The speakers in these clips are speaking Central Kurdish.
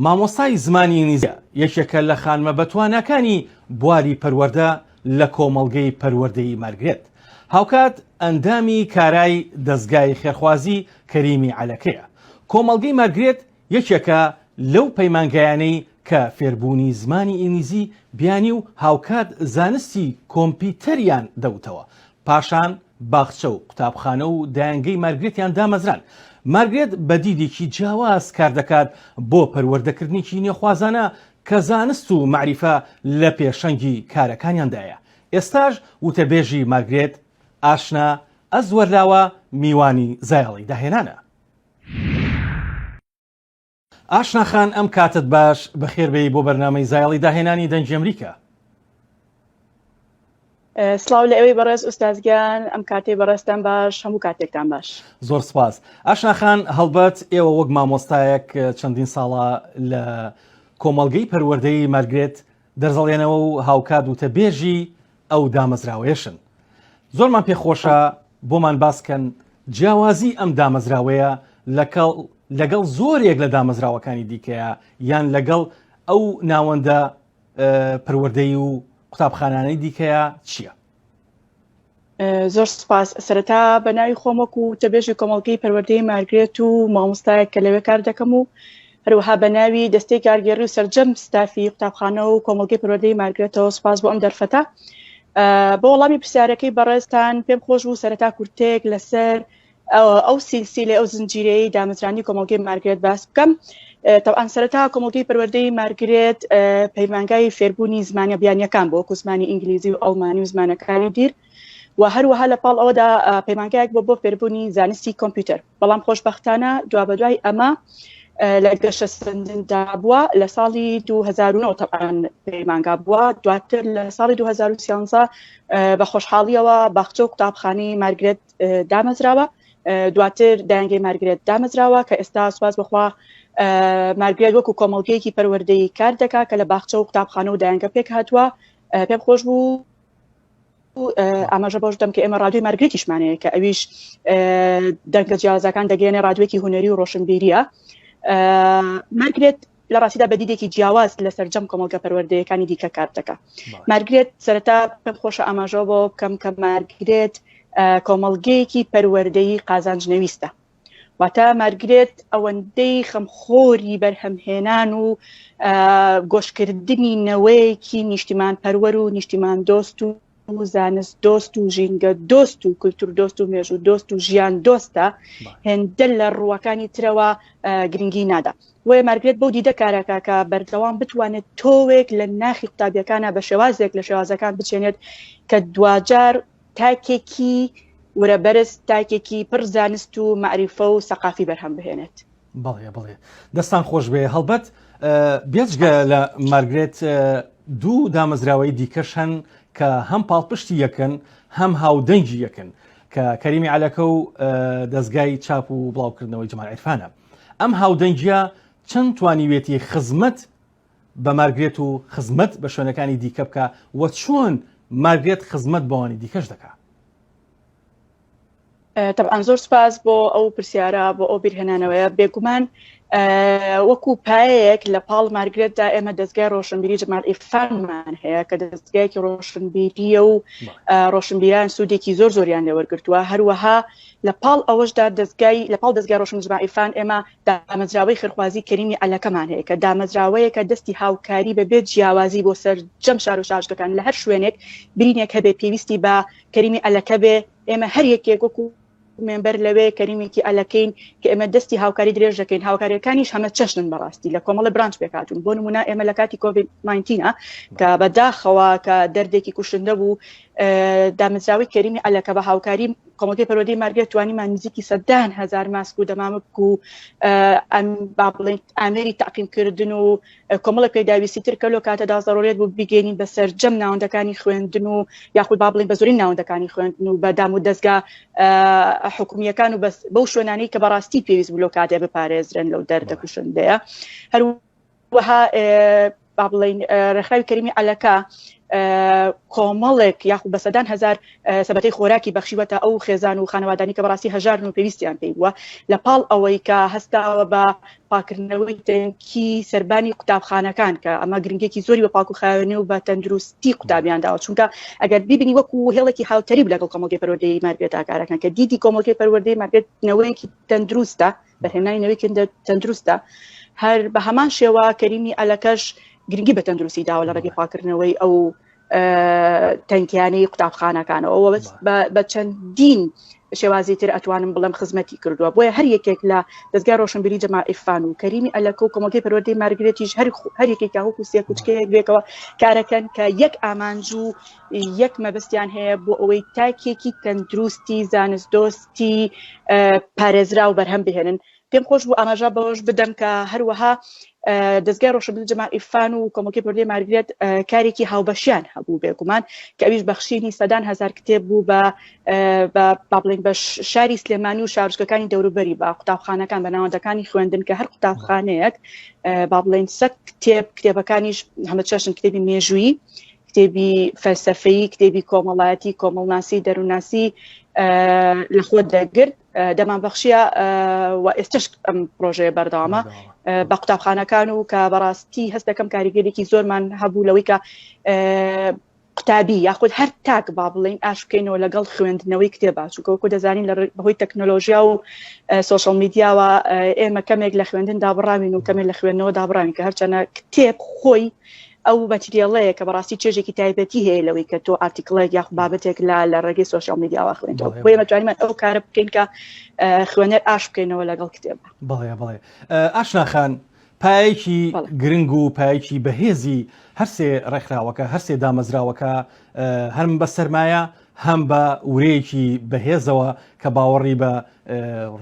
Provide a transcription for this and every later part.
مامۆستای زمانی ئینگلیزییە، یەکێکە لە خانمە بەتواناکانی بواری پەروەردە لە کۆمەڵگەی پەروەردەیی مارگرێت. هاوکات ئەندامی کارای دەزگای خێرخوازی کەریمی عەلەکەیە. کۆمەڵگەی مارگرێت یەکێکە لەو پەیمانگایانەی کە فێربوونی زمانی ئینگلیزی بیانی و هاوکات زانستی کۆمپیوتەریان دەوتەوە. پاشان باخچە و قوتابخانە و دایەنگەی مارگرێتیان دامەزراند. مارگرێت بە دیدێکی جیاواز کار دەکات بۆ پەروەردەکردنێکی نوێخوازانە کە زانست و مەعریفە لە پێشەنگی کارەکانیاندایە. ئێستاش وتەبێژی مارگرێت، ئاشنا ئەزوەرلاوە میوانی زایەڵەی داهێنانە. ئاشنا خان ئەم کاتت باش، بەخێر بێی بۆ بەرنامەی زایەڵی داهێنانی دەنگی ئەمریکا. سڵاو لە ئێوەی بەڕێز ئوستاز گیان، ئەم کاتەی بەڕێزتان باش، هەموو کاتێکتان باش. زۆر سپاس. ئاشنا خان هەڵبەت ئێوە وەک مامۆستایەک چەندین ساڵە لە کۆمەڵگەی پەروەردەیی مارگرێت دەرزەڵێنەوە و هاوکات وتەبێژی ئەو دامەزراوەیەشن. زۆرمان پێخۆشە بۆمان باس کەن جیاوازی ئەم دامەزراوەیە لەکەڵ لەگەڵ زۆرێک لە دامەزراوەکانی دیکەیە یان لەگەڵ ئەو ناوەندە پەروەردەی و قوتابخانانەی دیکەیە چییە؟ زۆر سپاس سەرەتا بە ناوی خۆم وەکو وتەبێژی کۆمەڵگەی پەروەردەی مارگرێت و مامۆستایەک کە لەوێ کار دەکەم و هەروەها بە ناوی دەستەی کارگێڕی و سەرجەم ستافی قوتابخانە و کۆمەڵگەی پەروەردەی مارگرێتەوە سپاس بۆ ئەم دەرفەتە بۆ وەڵامی پرسیارەکەی بەڕێزتان پێم خۆش بوو سەرەتا کورتەیەک لەسەر ئەو سیلسیلەی ئەو زنجیرەی دامەزرانی کۆمەڵگەی مارگرێت باس بکەم تەبعەن سەرەتا کۆمەڵگەی پەروەردەی مارگرێت پەیمانگای فێربوونی زمانە بیانیەکان بۆ وەکو زمانی ئینگلیزی و ئەڵمانی و زمانەکانی دیر و هەروەها لە پاڵ ئەوەدا پەیمانگایەک بۆ بۆ فێربوونی زانستی کۆمپیوتەر بەڵام خۆشبەختانە دوابەدوای ئەمە لە گەشەسەندندا بووە لە ساڵی 2009 تەبعەن پەیمانگا بووە دواتر لە ساڵی 2013 بە خۆشحاڵیەوە باخچە و قوتابخانەی مارگرێت دامەزراوە دواتر دایەنگەی مارگرێت دامەزراوە کە ئێستا سوپاس بەخوا مارگرێت وەکو کۆمەڵگەیەکی پەروەردەیی کار دەکا کە لە باخچە و قوتابخانە و دایەنگە پێک هاتووە پێم خۆش بوو ئاماژە بۆش دەم کە ئێمە رادیۆی مارگرێتیشمانەیە کە ئەویش دەنگە جیاوازەکان دەگەێنێ رادیۆیەکی هونەری و ڕۆشنبیریە مارگرێت لە ڕاستیدا بە دیدێکی جیاواز لە سەرجەم کۆمەڵگە پەروەردەیەکانی دیکە کار دەکا. مارگرێت سەرەتا پێم خۆشە ئاماژە بۆ بکەم کە مارگرێت کۆمەڵگەیەکی پەروەردەیی قازانج نەویستە. واتە مارگرێت ئەوەندەی خەمخۆری بەرهەمهێنان و گۆشکردنی نەوەیەکی نیشتیمان پەروەر و نیشتیمان دۆست و و زانست دۆست و ژینگە دۆست و کولتور دۆست و مێژوو دۆست و ژیان دۆستە هێندە لە ڕووەکانی ترەوە گرنگی نادا بۆیە مارگرێت بەو دیدە کارەکە کە بەردەوام بتوانێت تۆوێک لە ناخی قوتابیەکانە بە شێوازێک لە شێوازەکان بچێنێت کە دواجار تاکێکی ورە بەرز تاکێکی پڕ زانست و مەعریفە و سەقافی بەرهەم بهێنێت. بەڵێ بەڵێ دەستان خۆش بێ هەڵبەت بێجگە لە مارگرێت دوو دامەزراوەی دیکەش هەن کە هەم پاڵپشتی یەکن هەم هاودەنگی یەکن کە کەریمی عەلەکە و دەستگای چاپ و بڵاوکردنەوەی جەمال عیرفانە ئەم هاودەنگیە چەند توانیوێتی خزمەت بە مارگرێت و خزمەت بە شوێنەکانی دیکە بکە و چۆن مارگرێت خزمەت بەوانی دیکەش دەکا؟ تەبعەن زۆر سپاس بۆ ئەو پرسیارە بۆ ئەو بیرهێنانەوەیە بێگومان وەکو پایەیەک لە پاڵ مارگرێتدا ئێمە دەستگای ڕۆشنبیری جەمال ئیرفانمان هەیە کە دەستگایەکی ڕۆشنبیریە و ڕۆشنبیران سوودێکی زۆر زۆریان لێوەرگرتووە هەروەها لە پاڵ ئەوەشدا دەستگای لە پاڵ دەستگای ڕۆشن جەمال ئیرفان ئێمە دامەزراوەی خێرخوازی کەریمی عەلەکەمان هەیە کە دامەزراوەیەکە دەستی هاوکاری بە بێ جیاوازی بۆ سەرجەم شار و شارۆچکەکان لە هەر شوێنێک برینێک هەبێ پێویستی بە کەریمی عەلەکە بێ ئێمە هەر یەکێک وەکو مێمبەر لەوێ کەریمێکی ئەلەکەین کە ئێمە دەستی هاوکاری درێژ دەکەین هاوکاریەکانیش هەمە چەشنن بەڕاستی لە کۆمەڵە branch پێکهاتوون بۆ نمونە ئێمە لە کاتی کۆڤید 19 کە بەداخەوە کە دەردێکی کوشندە بوو دامەزراوەی کەریمی ئەلەکە بە هاوکاری کۆمەڵگەی پەروەردەی مارگرێت توانیمان نزیکی سەدان هەزار ماسک و دەمامک و ئەم با بڵێین ئامێری تەعقیمکردن و کۆمەڵێک پێداویستی تر کە لەو کاتەدا زەڕوریەت بوو بیگەینین بە سەرجەم ناوەندەکانی خوێندن و یاخود با بڵێین بە زۆرین ناوەندەکانی خوێندن و بە دام و دەزگا حکومییەکان و بەس بەو شوێنانەی کە بەڕاستی پێویست بوو لەو کاتێ بپارێزرێن لەو دەردە کوشندەیە. هەروەها با بڵێین ڕێکخراوی کەریمی عەلەکە کۆمەڵێک یاخود بە سەدان هەزار سەبەتەی خۆراکی بەخشیوەتە ئەو خێزان و خانەوادانی کە بەڕاستی هەژارن و پێویستیان پێی بووە لە پاڵ ئەوەی کە هەستاوە بە پاکردنەوەی تەنکی سەربانی قوتابخانەکان کە ئەمە گرنگێکی زۆری بە پاک و خاوێنی و بە تەندروستی قوتابیان داوە چونکە ئەگەر بیبینی وەکو هێڵێکی هاوتەریب لەگەڵ کۆمەڵگەی پەروەردەی مارگرێت کارەکان کە دیدی کۆمەڵگەی پەروەردەی مارگرێت نەوەیەکی تەندروستە بەرهێنانی نەوەیەکی تەندروستە هەر بە هەمان شێوە کەریمی ئەلەکەش گرنگی بە تەندروستی داوە لە ڕێگەی پاکردنەوەی ئەو تەنکیانەی قوتابخانەکانەوە بە چەندین شێوازی تر ئەتوانم بڵێم خزمەتی کردووە بۆیە هەر یەکێک لە دەستگای ڕۆشنبیری جەمال عیرفان و کەریمی ئەلەکە و کۆمەڵگەی پەروەردەی مارگرێتیش هەر هەر یەکێکیان وەکو سێ کوچکەیەک بێکەوە کارەکەن کە یەک ئامانج و یەک مەبەستیان هەیە بۆ ئەوەی تاکێکی تەندروستی زانستدۆستی پارێزراو بەرهەم بهێنن پێم خۆش بوو ئاماژە بەوەش بدەم کە هەروەها دەزگای ڕۆشنبیری جەمال عیرفان و کۆمەڵگەی پەروەردەی مارگرێت کارێکی هاوبەشیان هەبوو بێگومان کە ئەویش بەخشینی سەدان هەزار کتێب بوو بە با بڵێین بە شاری سلێمانی و شارۆچکەکانی دەوروبەری بە قوتابخانەکان بە ناوەندەکانی خوێندن کە هەر قوتابخانەیەک با بڵێین سەد کتێب کتێبەکانیش هەمە چەشن کتێبی مێژوویی کتێبی فەلسەفەیی کتێبی کۆمەڵایەتی کۆمەڵناسی دەروونناسی لە خۆ دەگرت دەمان بەخشیە و ئێستش ئەم پرۆژەیە بەردەوامە بە قوتابخانەکان و کە بەڕاستی هەست دەکەم کاریگەرێکی زۆرمان هەبوو لەوەی کە قوتابی یاخود هەر تاک با بڵین ئاش بکەینەوە لەگەڵ خوێندنەوەی کتێبا چونکە وەکو دەزانین لە بەهۆی تەکنۆلۆژیا و سۆشیال میدیاوە ئێمە کەمێک لە خوێندن دابڕاوین و کەمێک لە خوێندنەوە دابڕاوین کە هەرچەنە کتێب خۆی ئەو مەتریەڵەیە کە بەڕاستی چێژێکی تایبەتی هەیە لەوەی کە تۆ article ێک یاخود بابەتێک لە لە ڕێگەی سۆشیال میدیاوە خوێندەوە بۆیە مەتوانیمان ئەو کارە بکەین کە خوێنەر ئاش بکەینەوە لەگەڵ کتێب. بەڵێ بەڵێ ئاشنا خان پایەکی گرنگ و پایەکی بەهێزی هەرسێ ڕێکخراوەکە هەرسێ دامەزراوەکە هەم بە سەرمایە هەم بە ورەیەکی بەهێزەوە کە باوەڕی بە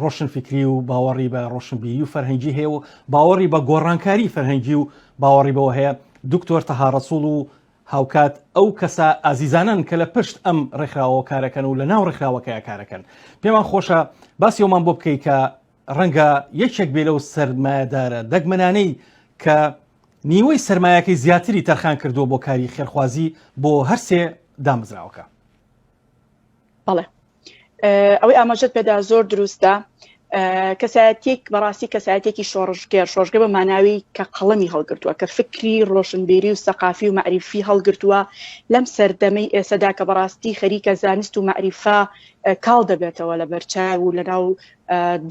ڕۆشنفکری و باوەڕی بە ڕۆشنبیری و فەرهەنگی هەیە و باوەڕی بە گۆڕانکاری فەرهەنگی و باوەڕی بەوە هەیە دکتۆر تەها ڕەسوڵ و هاوکات ئەو کەسە ئازیزانەن کە لە پشت ئەم ڕێکخراوەوە کارەکەن و لە ناو ڕێکخراوەکەیا کارەکەن پێمان خۆشە باسی ئەومان بۆ بکەی کە ڕەنگە یەکێک بێ لەو سەرمایەدارە دەگمەنانەی کە نیوەی سەرمایەکەی زیاتری تەرخان کردووە بۆ کاری خێرخوازی بۆ هەرسێ دامەزراوەکە. بەڵێ ئەوەی ئاماژەت پێدا زۆر دروستە کەسایەتێک بەڕاستی کەسایەتێکی شۆڕشگێر شۆڕشگە بە ماناوی کە قەڵەمی هەڵگرتووە کە فکری ڕۆشنبیری و سەقافی و مەعریفی هەڵگرتووە لەم سەردەمەی ئێسەدا کە بەڕاستی خەریکە زانست و مەعریفە کاڵ دەبێتەوە لە بەرچاو و لەناو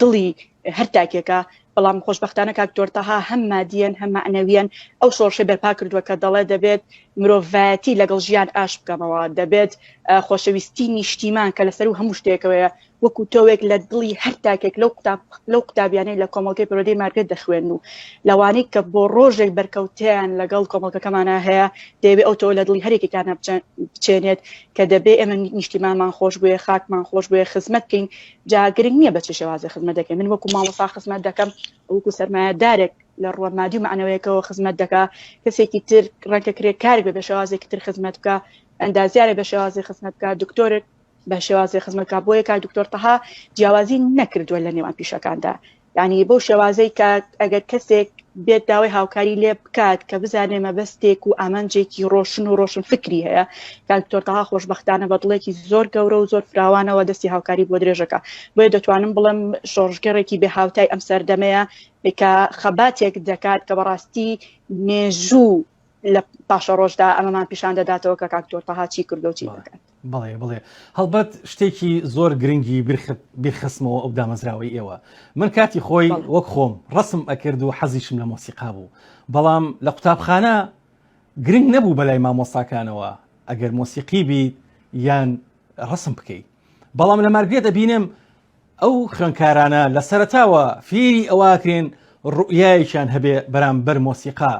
دڵی هەر تاکێکە بەڵام خۆشبەختانە کاک دکتۆر تەها هەم مادیەن هەم مەعنەویەن ئەو شۆڕشەی بەرپا کردووە کە دەڵێ دەبێت مرۆڤایەتی لەگەڵ ژیان ئاش بکەمەوە دەبێت خۆشەویستی نیشتیمان کە لەسەر هەموو شتێکەوەیە وەکو تۆوێک لە دڵی هەر تاکێک لەو قوتاب لەو قوتابیانەی لە کۆمەڵگەی پەروەردەی مارگرێت دەخوێن و لەوانەی کە بۆ ڕۆژێک بەرکەوتیان لەگەڵ کۆمەڵگەکەمانە هەیە دەیەوێت ئەو تۆوە لە دڵی هەرێکێکیانە بچێنێت کە دەبێ ئێمە نیشتیمانمان خۆش بوێ خاکمان خۆش بوێ خزمەت بکەین جا گرنگ نییە بە چ شێوازێ خزمەت دەکەین من وەکو مامۆستا خزمەت دەکەم وەکو سەرمایەدارێک لە ڕووە مادی و مەعنەوەیەکەوە خزمەت دەکا کەسێکی تر ڕەنگە کرێکارێک بێ بە شێوازێکی تر خزمەت بکا ئەندازیارێک بە شێوازی خزمەت بکا دکتۆرێک بە شێوازی خزمەت بکا بۆیە کاک دکتۆر تەها جیاوازی نەکردووە لە نێوان پیشەکاندا یعنی بەو شێوازەی کە ئەگەر کەسێک بێت داوای هاوکاری لێ بکات کە بزانێ مەبەستێک و ئامانجێکی ڕۆشن و ڕۆشن فکری هەیە کاک دکتۆر تەها خۆشبەختانە بە دڵێکی زۆر گەورە و زۆر فراوانەوە دەستی هاوکاری بۆ درێژەکە بۆیە دەتوانم بڵێم شۆڕشگێڕێکی بێ هاوتای ئەم سەردەمەیە کە خەباتێک دەکات کە بەڕاستی مێژوو لە پاشەڕۆژدا ئەمەمان پیشان دەداتەوە کە کاک دکتۆر تەها چی کردو چی دەکات. بەڵێ بڵێ هەڵبەت شتێکی زۆر گرنگی بیرخستمەوە ئەو دامەزراوەی ئێوە من کاتی خۆی وەک خۆم ڕسم ئەکرد و حەزیشم لە مۆسیقا بوو بەڵام لە قوتابخانە گرنگ نەبوو بەلای مامۆستاکانەوە ئەگەر مۆسیقی بیت یان ڕسم بکەیت بەڵام لە مارگرێت ئەبینم ئەو خوێندکارانە لە سەرەتاوە فێری ئەوەکرێن ڕوئیایەکیان هەبێ بەرامبەر مۆسیقا،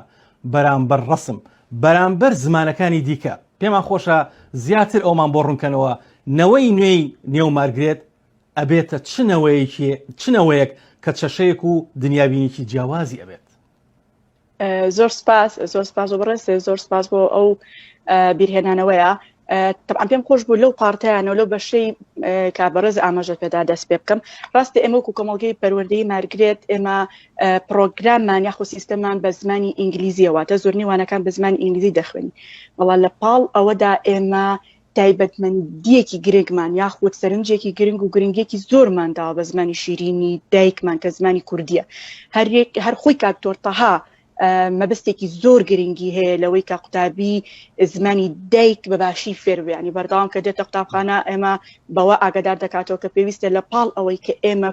بەرامبەر ڕەسم، بەرامبەر زمانەکانی دیکە. پێمان خۆشە زیاتر ئەومان بۆ ڕوونکەنەوە نەوەی نوێی نێو مارگرێت ئەبێتە چ نەوەیەکی چ نەوەیەک کە چەشەیەک و دنیابینێکی جیاوازی ئەبێت. زۆر سپاس زۆر سپاس بۆ بەڕێز زۆر سپاس بۆ ئەو بیرهێنانەوەیە. تەبعەن پێم خۆش بوو لەو پارتیانەوە لەو بەشەی کە بەڕێز ئاماژە پێدا دەست پێ بکەم. ڕاستە ئێمە وەکو کۆمەڵگەی پەروەردەی مارگرێت ئێمە پرۆگراممان یاخود سیستەمان بە زمانی ئینگلیزیە، واتە زۆرنی وانەکان بە زمانی ئینگلیزی دەخوێنین، بەڵام لە پاڵ ئەوەدا ئێمە تایبەتمەندیەکی گرنگمان یاخود سەرنجێکی گرنگ و گرنگێکی زۆرمان داوە بە زمانی شیرینی دایکمان کە زمانی کوردیە. هەر خۆی کاک دکتۆر تەها مەبەستێکی زۆر گرنگی هەیە لەوەی کە قوتابی زمانی دایک بە باشی فێر بێ، ینی بەردەوام کە دێتە قوتابخانە ئێمە بەوە ئاگادار دەکاتەوە کە پێویستە لە پاڵ ئەوەی کە ئێمە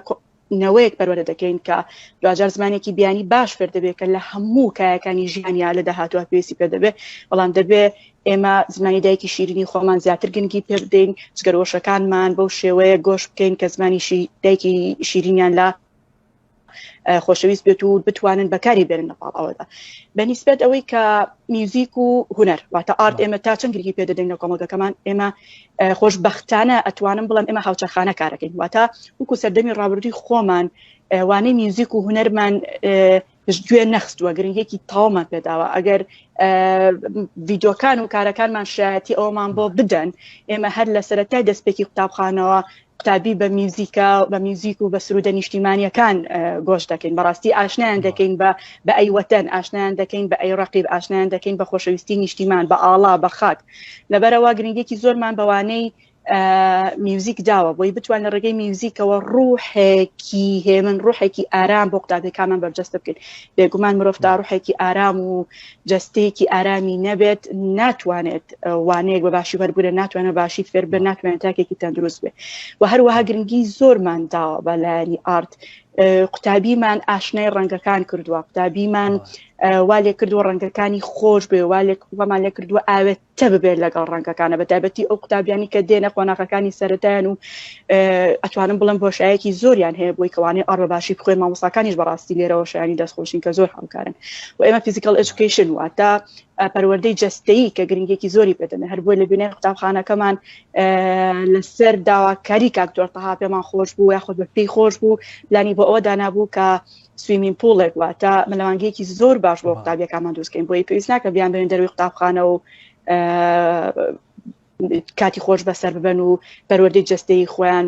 نەوەیەک پەروەردە دەکەین کە دواجار زمانێکی بیانی باش فێر دەبێت کە لە هەموو کایەکانی ژیانیا لە داهاتوە پێویستی پێ دەبێت، بەڵام دەبێ ئێمە زمانی دایکی شیرینی خۆمان زیاتر گرنگی پێ بدەین، جگەرگۆشەکانمان بەو شێوەیە گۆش بکەین کە زمانی دایکی شیرینیان لە خۆشەویست بێت و بتوانن بەکاری بێنن. لە پاڵ ئەوەدا بە نیسبەت ئەوەی کە میوزیک و هونەر واتە art ئێمە تا چەند گرنگی پێ دەدەین لە کۆمەڵگەکەمان، ئێمە خۆشبەختانە ئەتوانم بڵێم ئێمە هاوچەرخانە کارەکەین، واتە وەکو سەردەمی ڕابردووی خۆمان وانەی میوزیک و هونەرمان پشتگوێ نەخستووە، گرنگێکی تەواومان پێداوە. ئەگەر ڤیدۆکان و کارەکانمان شایەتی ئەومان بۆ بدەن، ئێمە هەر لە سەرەتای دەستپێکی قوتابخانەوە قوتابی بە میوزیکا بە میوزیک و بە سرودە نیشتیمانیەکان گۆش دەکەین. بەڕاستی ئاشنایان دەکەین بە بە ئەی وەتەن، ئاشنایان دەکەین بە ئەی ڕەقیب، ئاشنایان دەکەین بە خۆشەویستی نیشتیمان، بە ئاڵا، بە خاک. لەبەرەوە گرنگێکی زۆرمان بەوانەی میوزیک داوە بۆی بتوان لە ڕێگەی میوزیکەوە ڕوحێکی هێمن، ڕوحێکی ئارام بۆ قوتابیەکانمان بەرجەستە بکەین. بێگومان مرۆڤ تا ڕوحێکی ئارام و جەستەیەکی ئارامی نەبێت ناتوانێت وانەیەک بە باشی وەربگرێت، ناتوانێت باشی فێر بێت، ناتوانێت تاکێکی تەندروست بێت. و هەروەها گرنگی زۆرمان داوە بە لایەنی art. قوتابیمان ئاشنای ڕەنگەکان کردووە، قوتابیمان وا لێ کردووە ڕەنگەکانی خۆش بێ، وا لێ وامان لێ کردووە ئاوێت تە ببێت لەگەڵ ڕەنگەکانە، بە تایبەتی ئەو قوتابیانی کە دێنە قۆناغەکانی سەرەتایان و ئەتوانم بڵێم بۆشایەکی زۆریان هەیە بۆی کەوانەی art بە باشی بخوێن. مامۆستاکانیش بەڕاستی لێرەوە شایانی دەستخۆشین کە زۆر هاوکارن. و ئێمە physical education واتە پەروەردەی جەستەیی کە گرنگێکی زۆری پێدەن، هەر بۆیە لە بینای قوتابخانەکەمان لەسەر داواکاری کاک دکتۆر تەها پێمان خۆش بوو یاخود بە پێی خۆش بوو پلانی بۆ ئەوە دانابوو کە swimming pool ێک واتە مەلەوانگەیەکی زۆر باش بۆ قوتابیەکانمان دروستکەین، بۆی پێویست ناکە بیان بێن دەروی قوتابخانە و کاتی خۆش بەسەر ببەن و پەروەردەی جەستەی خۆیان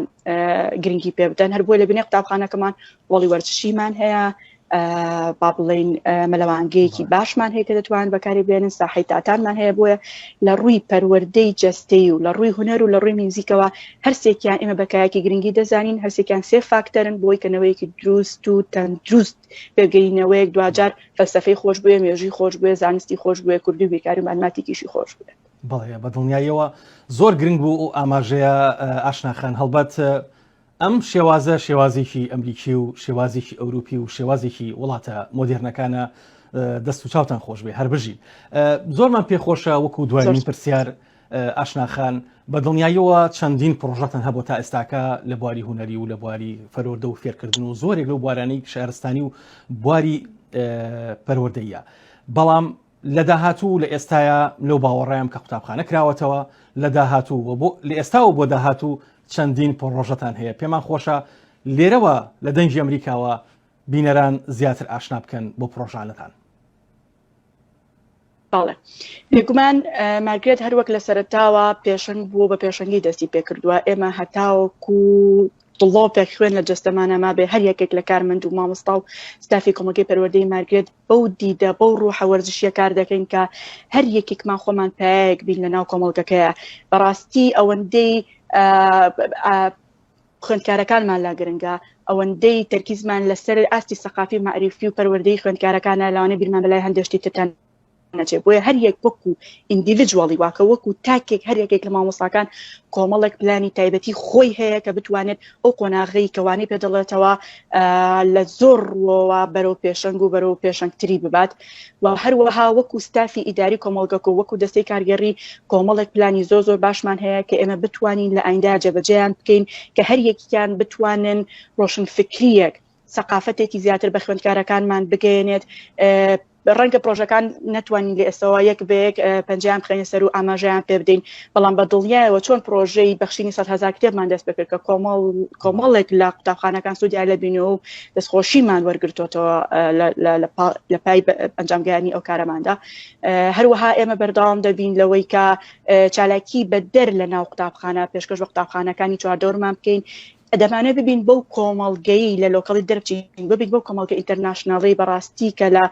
گرنگی پێ بدەن. هەر بۆی لە بینای قوتابخانەکەمان هۆڵی وەرزشیمان هەیە، با بڵین مەلەوانگەیەکی باشمان هەیە کە دەتوان بەکاری بێنن، ساحەی تاتانمان هەیە. بۆیە لە ڕووی پەروەردەی جەستەی و لە ڕووی هونەر و لە ڕووی میوزیکەوە هەرسێکیان ئێمە بەکایەکی گرنگی دەزانین. هەرسێکیان سێ فاکتەرن بۆی کە نەوەیەکی دروست و تەندروست پێگەینەوەیەک دواجار فەلسەفەی خۆش بوێ، مێژووی خۆش بوێ، زانستی خۆش بوێ، کوردی و بیرکاری و ماتماتیکیشی خۆش بوێ. بەڵێ بە دڵنیاییەوە زۆر گرنگ بوو ئەو ئاماژەیە ئاشنا خان. هەڵبەت ئەم شێوازە شێوازێکی ئەمریکی و شێوازێکی ئەوروپی و شێوازێکی وڵاتە مۆدێرنەکانە. دەست و چاوتان خۆش بێ، هەر بژین. زۆرمان پێخۆشە وەکو دوایین پرسیار ئاشنا خان، بە دڵنیاییەوە چەندین پرۆژەتان هەبوو تا ئێستاکە لە بواری هونەری و لە بواری فەرۆردە و فێرکردن و زۆرێک لەو بوارانەی شارستانی و بواری پەروەردەیە، بەڵام لە داهاتوو لە ئێستایا لەو باوەڕایم کە قوتابخانە کراوەتەوە لە داهاتوو و بۆ لە ئێستاوە بۆ داهاتوو چەندین پڕۆژەتان هەیە، پێمان خۆشە لێرەوە لە دەنگی ئەمریکاوە بینەران زیاتر ئاشنا بکەن بۆ پڕۆژانەتان. بەڵێ بێگومان مارگرێت هەروەک لە سەرەتاوە پێشەنگ بوو، بە پێشەنگی دەستی پێکردووە. ئێمە هەتاوەکو دڵۆپێک خوێن لە جەستەمانە مابێ هەر یەکێک لە کارمەند و مامۆستا و ستافی کۆمەڵگەی پەروەردەی مارگرێت بەو دیدە بەو ڕوحە وەرزشیە کار دەکەین کە هەر یەکێکمان خۆمان پایەک بین لە ناو کۆمەڵگەکەیە. بەڕاستی ئەوەندەی خوێندکارەکانمان لا گرنگە ئەوەندەی تەرکیزمان لەسەر ئاستی سەقافی مەعریفی و پەروەردەی خوێندکارەکانە، لەوانەیە بیرمان بەلای هەندێک شتی ترتان نەچێت. بۆیە هەر یەک وەکو individually واکە وەکو تاکێک هەر یەکێک لە مامۆستاکان کۆمەڵێک پلانی تایبەتی خۆی هەیە کە بتوانێت ئەو قۆناغەی کەوانی پێدەڵێتەوە لە زۆر ڕووەوە بەرەو پێشەنگ و بەرەو پێشەنگتری ببات. و هەروەها وەکو ستافی ئیداری کۆمەڵگەکە و وەکو دەستەی کارگێڕی کۆمەڵێک پلانی زۆر زۆر باشمان هەیە کە ئێمە بتوانین لە ئایندە جێبەجێیان بکەین کە هەر یەکیان بتوانن ڕۆشنفکریەک سەقافەتێکی زیاتر بە خوێندکارەکانمان بگەیەنێت. ڕەنگە پرۆژەکان نەتوانین لە ئێستەوە یەک بە یەک پەنجەیان بخەینە سەر و ئاماژەیان پێ بدەین، بەڵام بە دڵنیایەوە چۆن پرۆژەی بەخشینی 100,000 کتێبمان دەست پێکرد کە کۆمەڵ کۆمەڵێک لە قوتابخانەکان سوودیان لێ بینیوە و دەستخۆشیمان وەرگرتۆتەوە لە پای ئەنجامگەیانی ئەو کارەماندا. هەروەها ئێمە بەردەوام دەبین لەوەی کە چالاکی بەدەر لە ناو قوتابخانە پێشکەش بە قوتابخانەکانی چواردەورمان بکەین، دەمانەوێت ببین بەو کۆمەڵگەی لە local ی دەربچین، ببین بەو کۆمەڵگە international ی بەڕاستی کە لە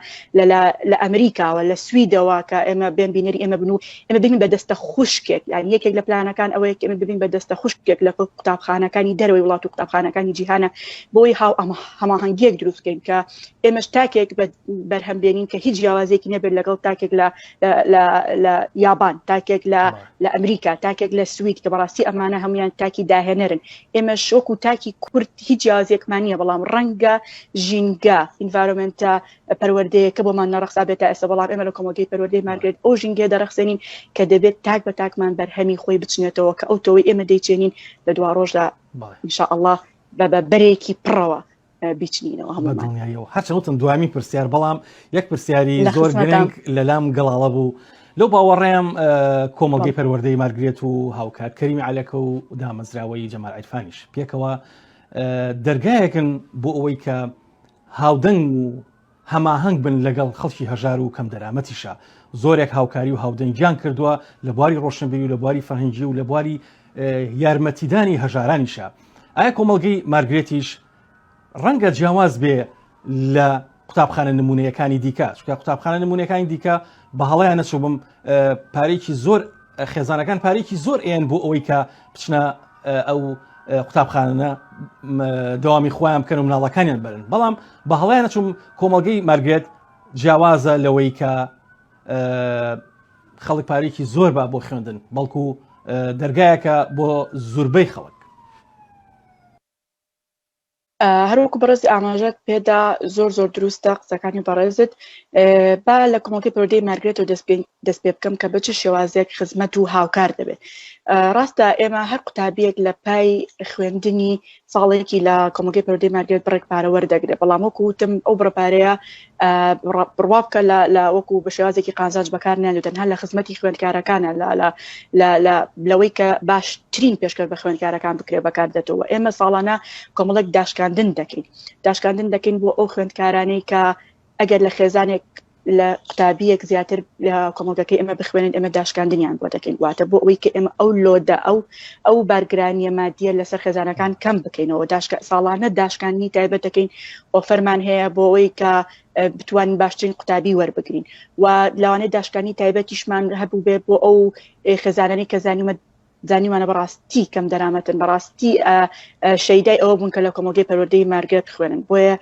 لە ئەمریکاوە لە سویدەوە کە ئێمە بێن بینەری ئێمە بن و ئێمە ببین بە دەستە خوشکێک، یان یەکێک لە پلانەکان ئەوەیە کە ئێمە ببین بە دەستە خوشکێک لە قوتابخانەکانی دەرەوەی وڵات و قوتابخانەکانی جیهانە بۆی هاو هەماهەنگیەک دروست بکەین کە ئێمەش تاکێک بە بەرهەم بێنین کە هیچ جیاوازێکی نەبێت لەگەڵ تاکێک لە لە یابان، تاکێک لە لە ئەمریکا، تاکێک لە سوید کە بەڕاستی ئەمانە هەمویان تاکی داهێنەرن. ئێمەش وەکو تاکی کورد هیچ جیاوازیەکمان نییە، بەڵام ڕەنگە ژینگە environment ە پەروەردەیەکە بۆمان نەڕەخسا بێت تا ئێستا، بەڵام ئێمە لە کۆمەڵگەی پەروەردەی مارگرێت ئەو ژینگەیە دەڕەخسێنین کە دەبێت تاک بە تاکمان بەرهەمی خۆی بچنێتەوە کە ئەو تۆوەی ئێمە دەیچێنین لە دواڕۆژدا إن شاء الله بە بەرێکی پڕەوە بیچنینەوە هەموومان. بەدڵنیاییەوە هەرچەند وتم دوایەمین پرسیار بەڵام یەک پرسیاری زۆر گرنگ لەلام گەڵاڵە بوو لەو باوەڕێم کۆمەڵگەی پەروەردەی مارگرێت و هاوکات کەریمی عەلەکە و دامەزراوەی جەمال عیرفانیش پێکەوە دەرگایەکن بۆ ئەوەی کە هاودەنگ و هەماهەنگ بن لەگەڵ خەڵکی هەژار و کەم دەرامەتیشا زۆرێک هاوکاری و هاودەنگیان کردووە لە بواری ڕۆشنبیری و لە بواری فەرهەنگی و لە بواری یارمەتیدانی هەژارانیشا. ئایا کۆمەڵگەی مارگرێتیش ڕەنگە جیاواز بێ لە قوتابخانە نمونەیەکانی دیکە چونکە قوتابخانە نمونەکانی دیکە بە هەڵەیان نەچووبم پارێکی زۆر خێزانەکان پارێکی زۆر ئێن بۆ ئەوەی کە بچنە ئەو قوتابخانە دەوامی خۆیان بکەن و مناڵەکانیان بەرن بەڵام بە هەڵەیان نەچوم کۆمەڵگەی مارگرێت جیاوازە لەوەی کە خەڵک پارێکی زۆر با بۆ خوێندن بەڵکو دەرگایەکە بۆ زوربەی خەڵک. هەروەکو بەڕێزت ئاماژەت پێدا زۆر زۆر دروستە قسەکانی بەڕێزت با لە کۆمەڵگەی پەروەردەی مارگرێتەوە دەست پێ بکەم کە بە چ شێوازێک خزمەت و هاوکار دەبێت ڕاستە ئێمە هەر قوتابیەک لە پای خوێندنی ساڵێکی لە کۆمەڵگەی پەروەردەی مارگرێت بڕێک پارە وەردەگرێت بەڵام وەکو وتم ئەو بڕە پارەیە بڕوا بکە لە لە وەکو بە شێوازێکی قازانج بەکار نایەت و تەنها لە خزمەتی خوێندکارەکانە لە لە لە لە لەوەی کە باشترین پێشکەش بە خوێندکارەکان بکرێت بەکار دێتەوە ئێمە ساڵانە کۆمەڵێک داشکاندن دەکەین داشکاندن دەکەین بۆ ئەو خوێندکارانەی کە ئەگەر لە خێزانێک لە قوتابیەک زیاتر لە کۆمەڵگەکەی ئێمە بخوێنن ئێمە داشکاندنیان بۆ دەکەین واتە بۆ ئەوەی کە ئێمە ئەو لۆدە ئەو ئەو بارگرانیە مادیە لەسەر خێزانەکان کەم بکەینەوە داشکە ساڵانە داشکاندنی تایبەت دەکەین ئۆفەرمان هەیە بۆ ئەوەی کە بتوانین باشترین قوتابی وەربگرین و لەوانەیە داشکانی تایبەتیشمان هەبوو بێ بۆ ئەو خێزانانی کە زانیمە زانیمانە بەڕاستی کەم دەرامەتن بەڕاستی شەیدای ئەوە بوون کە لە کۆمەڵگەی پەروەردەی مارگرێت بخوێنن بۆیە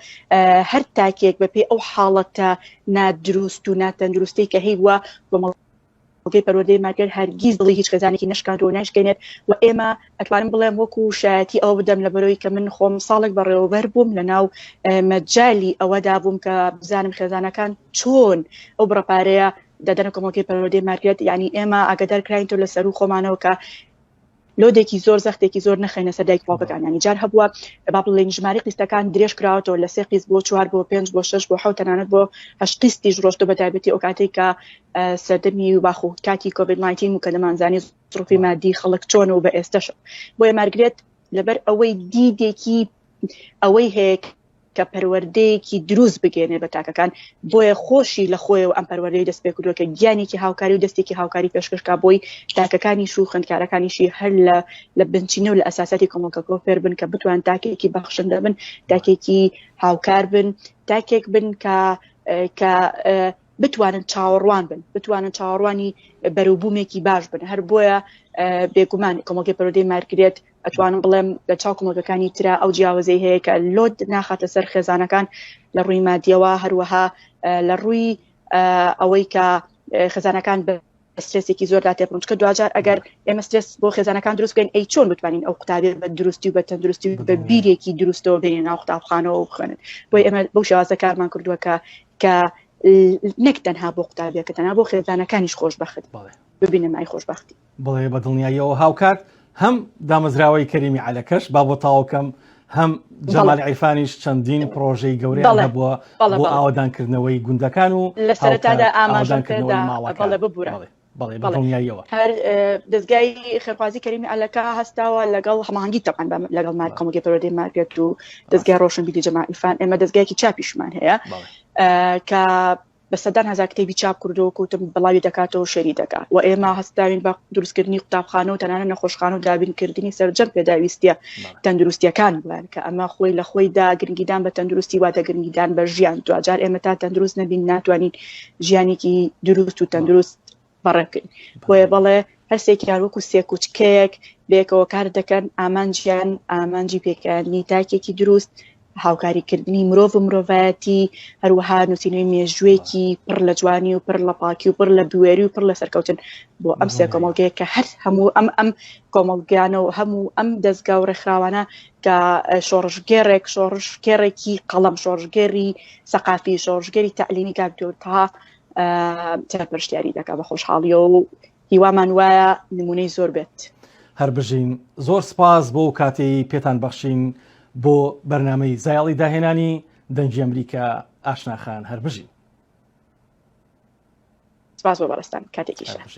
هەر تاکێک بەپێی ئەو حاڵەتە نادروست و ناتەندروستی کە هەیبووە کۆمەڵگەی پەروەردەی مارگرێت هەرگیز دڵی هیچ خێزانێکی نەشکاندووە و نایشکێنێت و ئێمە ئەتوانم بڵێم وەکو شایەتی ئەوە بدەم لە بەرەوەی کە من خۆم ساڵێک بەڕێوەبەر بووم لە ناو مەجالی ئەوەدا بووم کە بزانم خێزانەکان چۆن ئەو بڕە پارەیە دەدەنە کۆمەڵگەی پەروەردەی مارگرێت یعنی ئێمە ئاگادار کراین تۆ لە سەروو خۆمانەوە کە load ێکی زۆر زەختێکی زۆر نەخەینە سەر دایک باوکەکان ینی جار هەبووە با بڵێین ژمارەی قیستەکان درێژ کراوەتەوە لە سێ قیست بۆ چوار بۆ پێنج بۆ شەش بۆ حەوت تەنانەت بۆ هەشت قیستیش ڕۆشتوە بە تایبەتی ئەو کاتێک کە سەردەمی باخ و کاتی کۆڤید 19 و کە دەمانزانی زروفی مادی خەڵک چۆنە و بە ئێستەش بۆیە مارگرێت لەبەر ئەوەی دیدێکی ئەوەی هەیە کە پەروەردەیەکی دروست بگەێنێ بە تاکەکان بۆیە خۆشی لە خۆیەوە ئەم پەروەردەی دەست پێ کردووە کە گیانێکی هاوکاری و دەستێکی هاوکاری پێشکەشکا بۆی تاکەکانیش و خوێندکارەکانیشی هەر لە لە بنچینە و لە ئەساساتی کۆمەڵگەکەەوە فێر بن کە بتوان تاکێکی بەخشندە بن تاکێکی هاوکار بن تاکێک بن کە کە بتوانن چاوەڕوان بن بتوانن چاوەڕوانی بەروبوومێکی باش بن هەر بۆیە بێگومان کۆمەڵگەی پەروەردەی مارگرێت ئەتوانم بڵێم لە چاو کۆمەڵگەکانی ترا ئەو جیاوازەی هەیە کە load ناخاتە سەر خێزانەکان لە ڕووی مادیەوە هەروەها لە ڕووی ئەوەی کە خێزانەکان بە سترێسێکی زۆردا تێپەڕن چونکە دواجار ئەگەر ئێمە سترێس بۆ خێزانەکان دروست بکەین ئەی چۆن بتوانین ئەو قوتابیە بە دروستی و بە تەندروستی و بە بیرێکی دروستەوە بێنین ناو قوتابخانەوە و بخوێنن بۆیە ئێمە بەو شێوازە کارمان کردووە کە کە نەک تەنها بۆ قوتابیەکە تەنها بۆ خێزانەکانیش خۆشبەخت ببینە مای خۆشببختی بڵێ بە دڵنیاییەوە هاوکات هەم دامەزراوەی کەریمی عەلەکەش با بۆ تەواو کەم. هەم جەمال عیرفانیش چەندین پرۆژەی گەورەیان هەبووە بۆ ئاوەدانکردنەوەی گوندەکان و لە سەرەتادا ئاماژەکردنەوەی ماڵەکان. ببورە. بەڵێ بەدڵنیاییەوە. هەر دەزگای خێرخوازی کەریمی عەلەکە هەستاوە لەگەڵ هەماهەنگی تەبعەن لەگەڵ مار کۆمەڵگەی پەروەردەی مارگرێت و دەزگای ڕۆشنبیری جەمال عیرفان ئێمە دەزگایەکی چاپیشمان هەیە کە بە سەدان هەزار کتێبی چاپ کردووە کوتم بڵاوی دەکاتەوە شێری دەکا و ئێمە هەستاوین بە دروستکردنی قوتابخانە و تەنانەت نەخۆشخانە و دابینکردنی سەرجەم پێداویستیە تەندروستیەکان بڵێن کە ئەمە خۆی لە خۆیدا گرنگیدان بە تەندروستی واتە گرنگیدان بە ژیان دواجار ئێمە تا تەندروست نەبین ناتوانین ژیانێکی دروست و تەندروست بەڕێ بکەین بۆیە بەڵێ هەرسێکیان وەکو سێکوچکەیەک بێکەوە کار دەکەن ئامانجیان ئامانجی پێکانی تاکێکی دروست هاوکاریکردنی مرۆڤ و مرۆڤایەتی، هەروەها نووسینەوەی مێژووێکی پڕ لە جوانی و پڕ لە پاکی و پڕ لە بوێری و پڕ لە سەرکەوتن بۆ ئەم سێ کۆمەڵگەیە کە هەر هەموو ئەم ئەم کۆمەڵگانە و هەموو ئەم دەزگا و ڕێکخراوانە کە شۆڕشگێڕێک شۆڕشگێڕێکی قەڵەم شۆڕشگێری سەقافی شۆڕشگێری تەعلیمی کاک دکتۆر تەها سەرپەرشتیاری دەکا بە خۆشحاڵیەوە و هیوامان وایە نمونەی زۆر بێت. هەر بژین زۆر سپاس بۆ کاتەی پێتان بەخشین بۆ بەرنامەی زایەڵی داهێنانی دەنگی ئەمریکا ئاشنا خان هەر بژین. سپاس بۆ بەڕێزتان کاتێکی شاد.